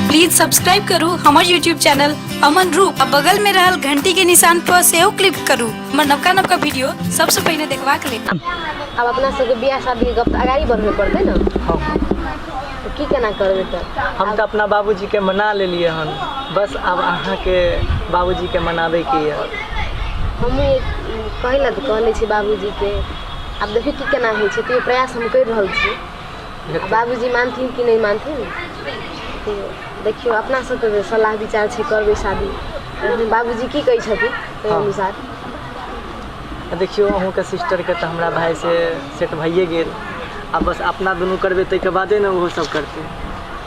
Please subscribe करू हमर YouTube channel Aman रूप आ बगल में रहल घंटी के निशान पर सेहो क्लिक करू हमर नवका नवका वीडियो सबसे पहिने देखबाक लेल। आब अपना सबके बियाह शादीके गप तऽ अगाड़ी बढ़बे पड़तै ने। हँ। तऽ की केना करबै तऽ? हम तऽ अपना बाबूजीके मना लेलियै हन, बस आब अहाँके बाबूजीके मनाबैके यऽ। हमहूँ कहै लए तऽ कहने छी बाबूजीके, आब देखियौ की केना होइ छै। तैयो प्रयास हम करि रहल छी। बाबूजी मानथिन कि नहि मानथिन, तैयो देखियौ, अपना सबके जे सलाह विचार छै करबै शादी, लेकिन बाबूजी की कहै छथिन ताहि अनुसार। देखियौ, अहूँके सिस्टरके तऽ हमरा भायसँ सेट भइए गेल। आब बस अपना दुनू करबै, ताहिके बादे ने ओहो सब करतै।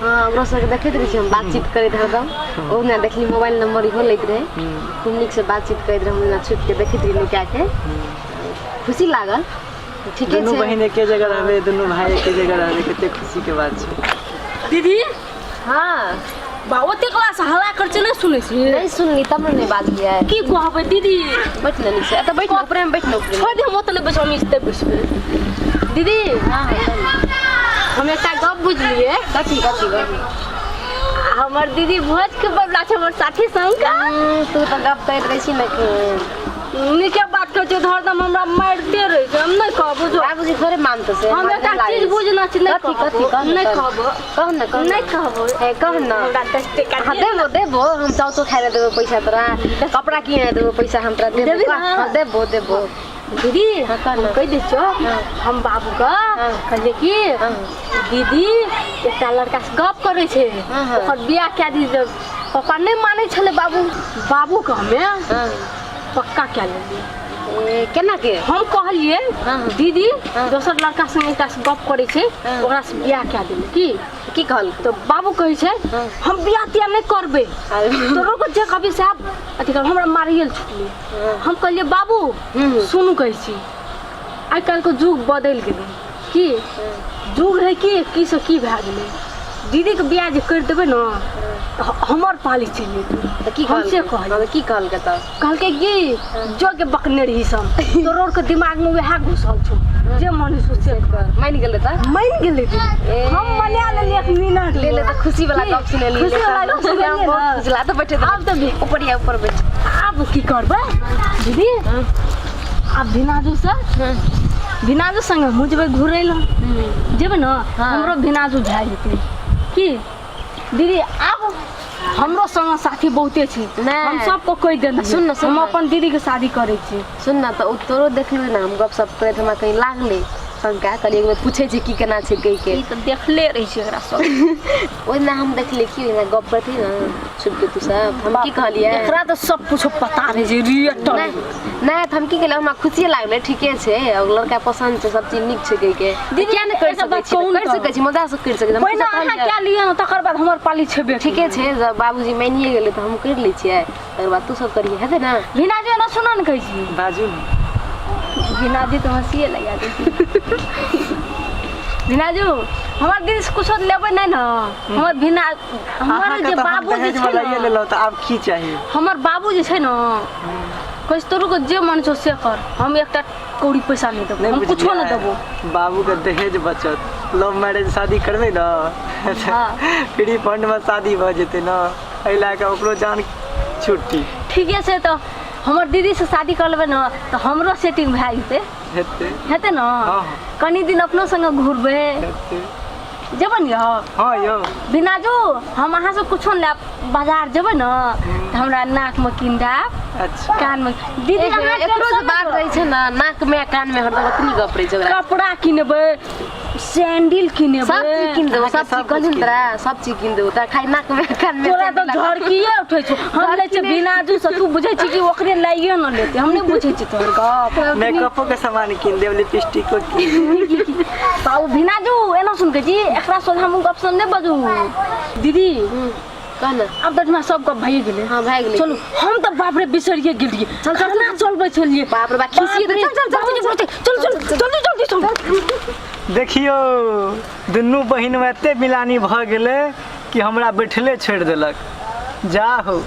हँ, हमरो सबके देखैत रहै छी हम बातचीत करैत हरदम। ओहुना देखली, मोबाइल नंबर इहो लैत रहै। खूब नीकसँ बातचीत करैत रहै। हम ओहिना छुपिके देखैत रही नुकाके, खुशी लागल। ठीके दुनू छै। बहिन एके जगह रहबै, दुनू भाय एके जगह रहबै, कते खुशीके बात छै। दीदी। हँ। बा, ओते क्लास हल्ला कर छै, नहि सुनै छी? नहि सुनली तब ने नहि बाजलियै। की कहबै दीदी? बैठ ने नीक से, एतऽ बैठ ने, ऊपरेमे बैठ ने, ऊपरेमे। छोड़ दे, हम ओतऽ नहि बैसब, हम एतऽ बैसबै। दीदी, हम एकटा गप बुझलियै। कथी कथी कथी? हमर दीदी भोज के बदला छै हमर साथी संग। तू तऽ गप करैत रहै छी ने कि नीके बात कहै छै, हरदम हमरा मारिते रहै छै। हम नहि कहबो जो। बाबूजी थोड़े मानतो से। हम हमरा एकटा नहि लागै चीज छै। बुझना छै, नहि कथी कथी? कहबो। कह ने, नहि कह। कहबो। कह ने, कह ने। नहि कहबो। हे, कह ने। हमरा 10 टका हाँ। दे। देबो देबो, हम चाउचो खाइ लए देबो पैसा तोरा, कपड़ा किने लए देबो पैसा हम तोरा देबो। देबही कह। ने? हाँ, देबो देबो। दीदी। हाँ, कह ने। हम कहि दै छियौ। हम बाबूके कहलियै कि दीदी एकटा लड़कासँ गप करै छै, हाँ, हाँ। ओकर बियाह कए दी। पप्पा नहि मानै छलै बाबू। बाबूके हमे पक्का कए लेलियै। ए, केना के? हम कहलियै, दीदी दोसर लड़का संग एकटा से गप करै छै, ओकरा से बियाह कए देबै की? की कहलकै? तऽ बाबू कहै छै, हम बियाह तियाह नहि करबै, अरे। तोरो के जे कभी साहब अथी कर। हमरा मारिए लए छुटलै। हम कहलियै, बाबू सुनू, कहै छी आइ काल्हिके युग बदलि गेलै। की युग रहै की, की से की भए गेलै। दीदीके बियाह जे करि देबै ने तऽ हमर पाली चलि जेतै। तऽ की हम से कहलकै? कहलियै। हाँ, तऽ की कहलकै तब? कहलकै कि जो के बकने रही सब, तोरो के दिमाग में वएह घुसल छौ, जे मन होइ से कर। मानि गेलै तऽ? मानि गेलै दीदी। ए। हम मना लेलियै एक मिनट। ले ले, तऽ खुशी वाला गप सुनेली। खुशी वाला गप सुनेलियै बहुत ने। खुशी लागल। तऽ बैठे। आब तऽ ऊपर या ऊपर बैठ। आब की करबै दीदी? आब भिनाजू से, भिनाजू संगे हमहूँ जेबै घुरै लए। जेबै ने? हमरो भिनाजू भए जेतै की दीदी? आब हमरो संग साथी बहुते छै। नहि। हम सबको कहि देने सुन ने, सुन हम ने। अपन दीदी के शादी करै छी। सुन ने, तऽ ओ तोरो देखलियै ने हम गप सप करैत, हमरा कहीं लागलै शंका, कहलियै एक बेर पूछै छै की केना छै कहि के। ई तऽ देखले रहै छै एकरा सब। ओहि दिना हम देखलियै कि ओहिना गप करैत रही ने छुपि के तू सब, हम की कहलियै? एकरा तऽ सब कुछ पता रहै छै रिएक्टर। नहि नहि, तऽ हम की कहलियै? हमरा खुशिये लागलै, ठीके छै और लड़का पसन्द छै, सब चीज नीक छै कहि के। दीदी, किया नहि करि एकटा सकै बात छी? कहू ने करि तऽ। सकै छी, मजा से करि सकै छी। हम पहिने खुद अहाँ कहलियै। कए लिअ ने, तकर बाद हमर पाली छेबे। ठीके छै, जब बाबूजी मानिए गेलै तऽ हम करि लै छियै, तकर बाद तू सब करिहे, हेतै ने? रीना जी, एना सुना ने, कहै छी। बाजू ने। रीना जी तऽ हँसिए लगा दै छै। रीना जी, हमर दीदी से कुछो लेबै नहि ने? हमर भिना हमर अहाँके जे तऽ हम बाबू जे दहेज छै मे लइए ने, लेलहुँ, तऽ आब की चाही? हमर बाबू जे छै ने, कहै छै तोरो के जे मन छौ से कर, हम एकटा कौड़ी पैसा नहि देबो। नहि हम कुछो नहि बुझलियै? देबो। बाबूके दहेज बचत, लव मैरिज शादी करबै ने, फ्री फंडमे शादी भऽ जेतै ने, एहि लए कऽ ओकरो जान छुट्टी। ठीके छै, तऽ हमर दीदी से शादी कर लेबै ने तऽ हमरो सेटिंग भए जेतै। हेतै। हेतै ने? हँ। कनी दिन अपनो संगे घुरबै। हेतै। जेबै ने यौ? हँ यौ। बिनाजू, हम अहाँ से कुछो नहि लेब। बाजार जेबै ने तऽ हमरा नाकमे कीन देब। अच्छा। कानमे दीदी अहाँ एकरो जे टेंशन बात नहि रहै छै ने, नाक में आ कान में हरदम ओतनी गप रहै छै ओकरा। कपड़ा किनबै, सैंडल किनेबै। सब चीज कीन देबो, सब अहाँके चीज। सब कहलियै कुछ ने तोरा, सब चीज कीन देबो तोरा, खाली नाक में कान में। तोरा तऽ झड़किए उठै छौ। हम लै छियै बिनाजू से, तू बुझै छी कि ओकरे लाइए न लेतै। हम नहि बुझै छी तोहर गप। मेकअपो के सामान कीन देब, लिपस्टिको कीन। बाबू भिनाजू, एना सुन के जी एकरा सोझा हम गप सब नहि बजू। दीदी। कह ने। आब तऽ हमरा सब गप भइए गेलै। हाँ, भए गेलै। चलू, हम तऽ बाप रे बिसरिए गेलियै, चल, चल, खाना चलबै छलियै। बाप रे बाप, खिसिए बाप रे, चल, चल, चल, बाबूजी बोलतै, चल चल, जल्दी जल्दी चल। देखियौ, दुनू बहिनमे एते मिलानी भऽ गेलै कि हमरा बैठले छोड़ि देलक। जा हो।